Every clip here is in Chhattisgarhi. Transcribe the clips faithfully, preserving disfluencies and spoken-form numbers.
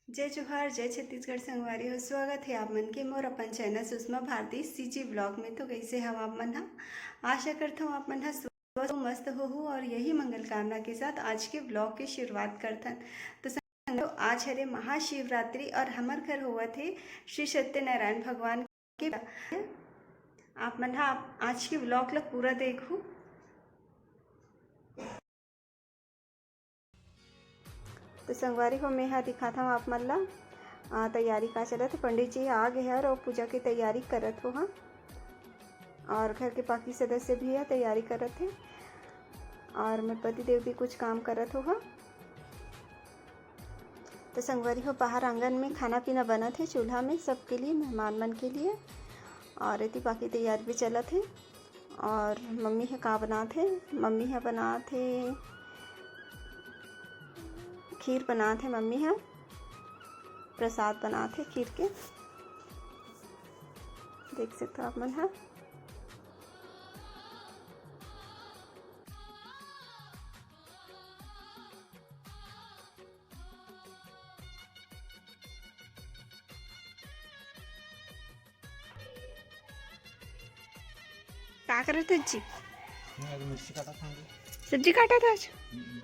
जय जोहार, जय छत्तीसगढ़ संगवारी हो। स्वागत हे आप मन के मोर अपन चैनल सुषमा भारती सीजी ब्लॉग में। तो कइसे हव आप मन ह? आशा करथव आप मन ह स्वस्थ हो, मस्त होहू और यही मंगल कामना के साथ आज के ब्लॉग के शुरुआत करथन। तो संगवारी हो, आज हरे महाशिवरात्रि और हमर घर होवत हे श्री सत्यनारायण भगवान के। आप मन ह आज के ब्लॉग ला पूरा देखहू। तो संगवारी हो, मैं ह दिखात हव आप मन ला, आ, तैयारी का चलत हे। पंडित जी आ गे हे और पूजा की तैयारी करत हो हा, और घर के बाकी सदस्य भी ह तैयारी करत हे, और मोर पति देव भी कुछ काम करत हो हा। तो संगवारी हो, बाहर आंगन में खाना पीना बनत हे, चूल्हा में, सबके लिए, मेहमान मन के लिए। और एती बाकी तैयारी भी चलत हे। और मम्मी ह का बनात हे? मम्मी ह बनात हे खीर, बनात हे मम्मी ह, प्रसाद बनात हे खीर के, देख सकथव आप मन ह। का करत हस जी? मैं आज मिर्ची काटत हंव। सब्जी काटत हस? हम्म।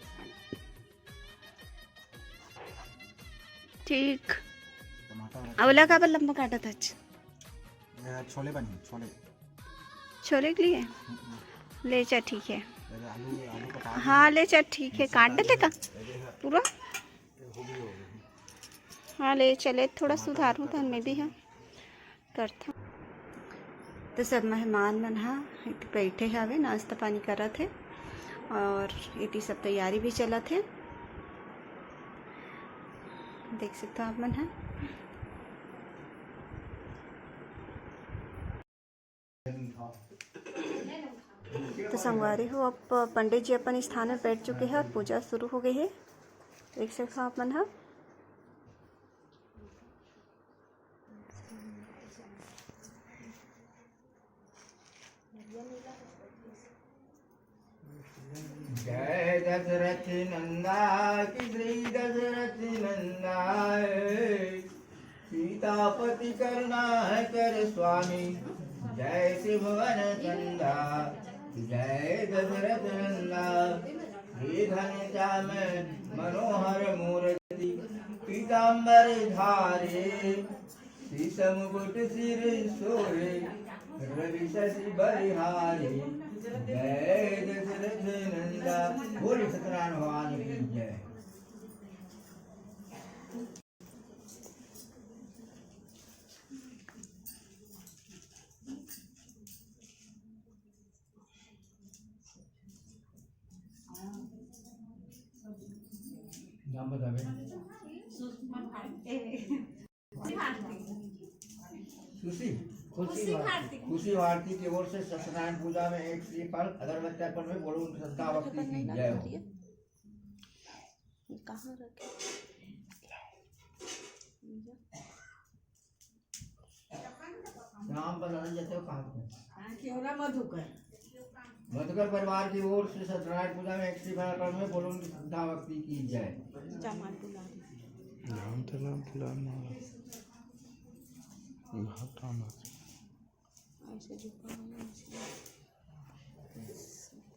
ठीक। टमाटर। अउ ओला काबर लंबा काटत हस? ये छोले बनी, छोले। छोले के लिए? हम्म। ले चल, ठीक हे। अरे आलू, आलू पका दे। हाँ, ले चल, ठीक हे। मिर्ची काट काट देते दे। का? अरे हाँ। पूरा? ये हो गई, हो गई। हाँ, ले चल, थोड़ा टमाटर सुधारूँ तो मैं भी, हाँ। करथन। तो सब मेहमान मन ह इति बैठे हवे, नाश्ता पानी करत हे और इति सब तैयारी भी चलत हे, देख सकथव आप मन ह। तो संगवारी हो, अब पंडित जी अपन स्थान में बैठ चुके हे और पूजा शुरू हो गई हे, देख सकथव आप मन ह। जय दशरथ नंदा की, श्री दशरथ नंदा है। सीतापति करुणा है कर स्वामी, जय त्रिभुवन चंदा, जय दशरथ नंदा। हे घनश्याम मनोहर मूर्ति, पीतांबर धारे, शीश मुकुट सिर सोहे, रवि शशि बलिहारी। जय दशरथ नंदा। बोल सत्यनारायण भगवान की जय। नाम बतावे। खुशी। खुशी भारती। खुशी भारती की ओर से सत्यनारायण पूजा में एक श्रीफल अगरबत्ती अर्पण में बोलो श्रद्धा भक्ति की जय हो। ये कहाँ रखे? राम बदल जते हो कहाँ पे? हाँ, क्यों ना मधुकर? मधुकर परिवार की ओर से सत्यनारायण पूजा में एक श्रीफल अर्पण में बोलो श्रद्धा भक्ति की जय। जमाल बुला रही। नाम तो नाम बुला ना। भाग काम है। ऐसे जो काम है, ऐसे।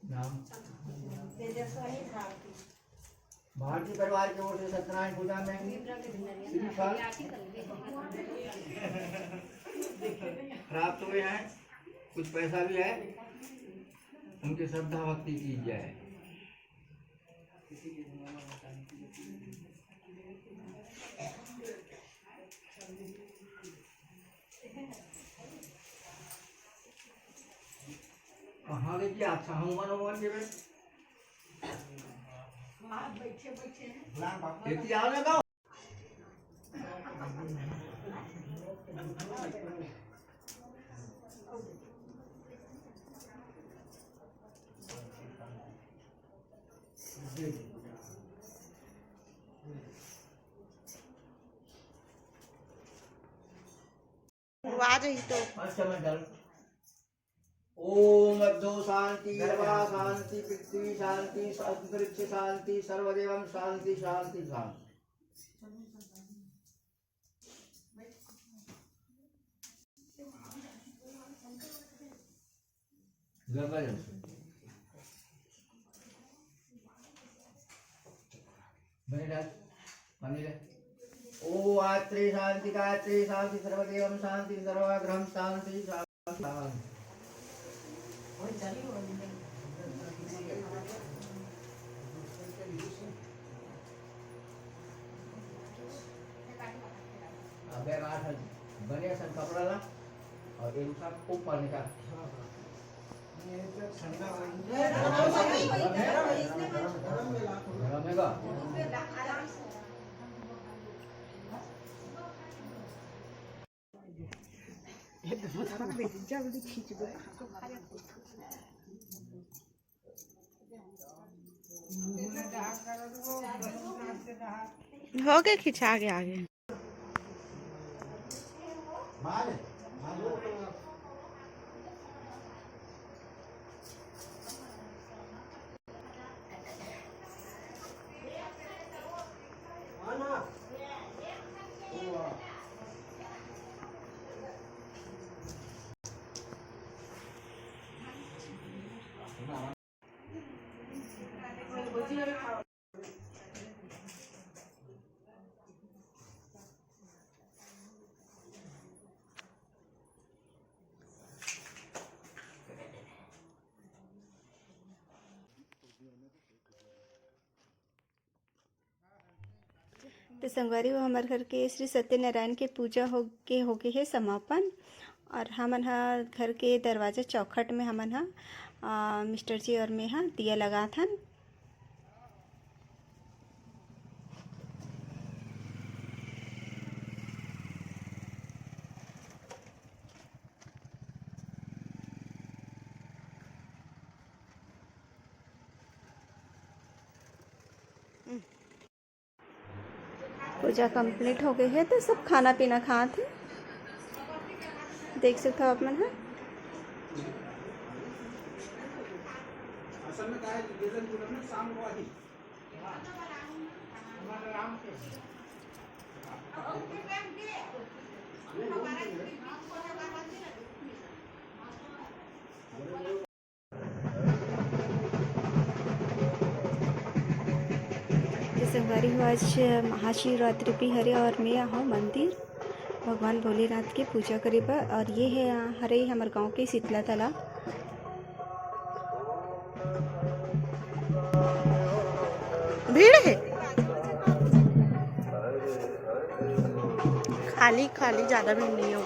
नाम। भारती परिवार की ओर से सत्यनारायण पूजा में श्रीफल प्राप्त हुए हैं, कुछ पैसा भी है। उनकी श्रद्धा भक्ति की जय। कहाँ ले कि अच्छा हनुमान हनुमान के बे? एती आओ ना गाओ। आ जाही तो। अच्छा, मैं डाल। ओम अद्दो शांति, हवा शांति, पृथ्वी शांति, अंतरिक्ष शांति, सर्वदेवम शांति, शांति, शांति। गंगा जल से। बने डाल, पानी ले। ओ आत्रे शांति, गायत्रे शांति, सर्वदेवम शांति, सर्वाग्रहम शांति, शांति, शांति। अबे रात है, बढ़िया सन कपड़ा ला और ये सब खूब पानी का। हो गए, खिंचा गया आगे। तो संगवारी हो, हमर घर के श्री सत्यनारायण के पूजा हो के हो गे हे समापन। और हमन ह घर के दरवाजा चौखट में हमन ह, आ, मिस्टर जी और मैं ह दिया लगात हन। पूजा कंप्लीट हो गई है, तो सब खाना पीना खात हे। देख सकते हो आप मन ह। तो संगवारी हो, आज महाशिवरात्रि भी हरे और मैं आहूँ मंदिर भगवान भोलेनाथ के पूजा करे बर। और ये है, हरे हमर गांव के शीतला तालाब। भीड़ है, खाली खाली, ज्यादा भीड़ नहीं हो।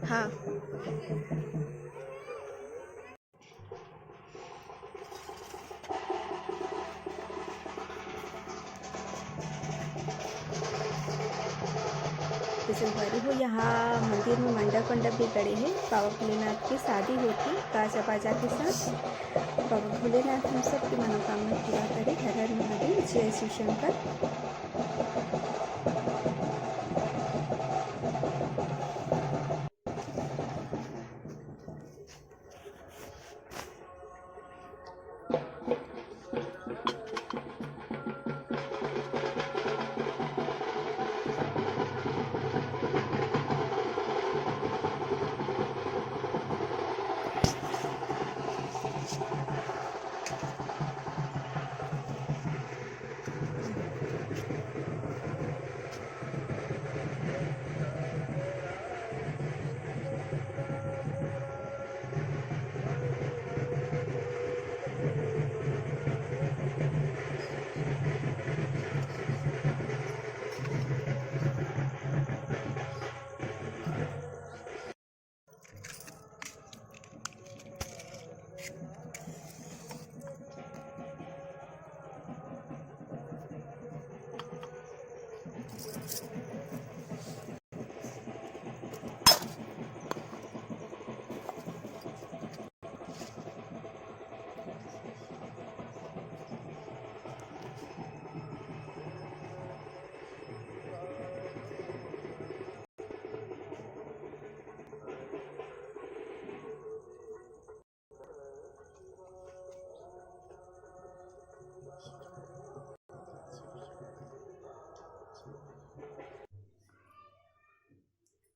हाँ। तो संगवारी हो, यहाँ मंदिर में मंडप वंडप भी गड़े हे। बाबा भोलेनाथ के शादी होथे गाजा बाजा के साथ। बाबा भोलेनाथ हम सब की मनोकामना पूरा करे। हर हर महादेव, जय शिव शंकर।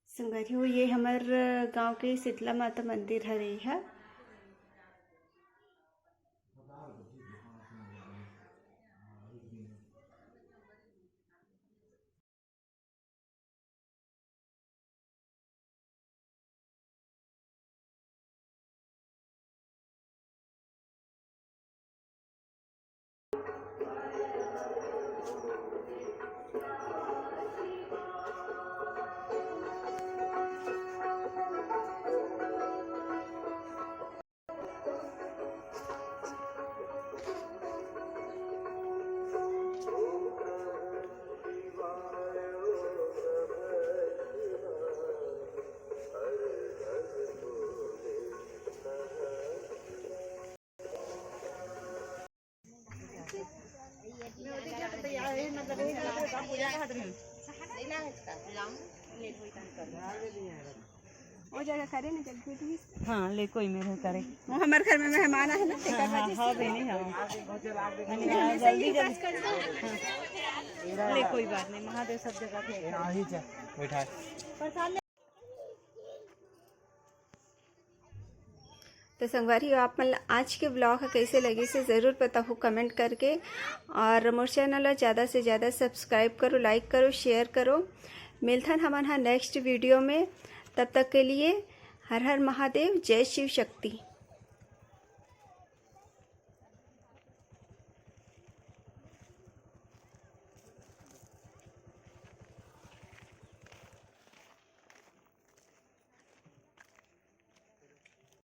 संगवारी हो, ये हमर गांव के शीतला माता मंदिर हरे हा। वो जगह करे ना, जब भी। हाँ, ले कोई मेरे करे। वो हमारे घर में मेहमान आए ना, तेकर हाँ, वजह हाँ, से। बहनी, हाँ। बहनी, हाँ, हमेशा जल्दी, ये पास जल्दी। कर दो। हाँ। ले, कोई बात नहीं, महादेव सब जगह थे। बैठा है। तो संगवारी हो, आप मन ला आज के ब्लॉग ह कइसे लगिस हे, ज़रूर बताहू कमेंट करके। और मोर चैनल ला ज़्यादा से ज़्यादा सब्सक्राइब करो, लाइक करो, शेयर करो। मिलथन हमन ह नेक्स्ट वीडियो में। तब तक के लिए हर हर महादेव, जय शिव शक्ति।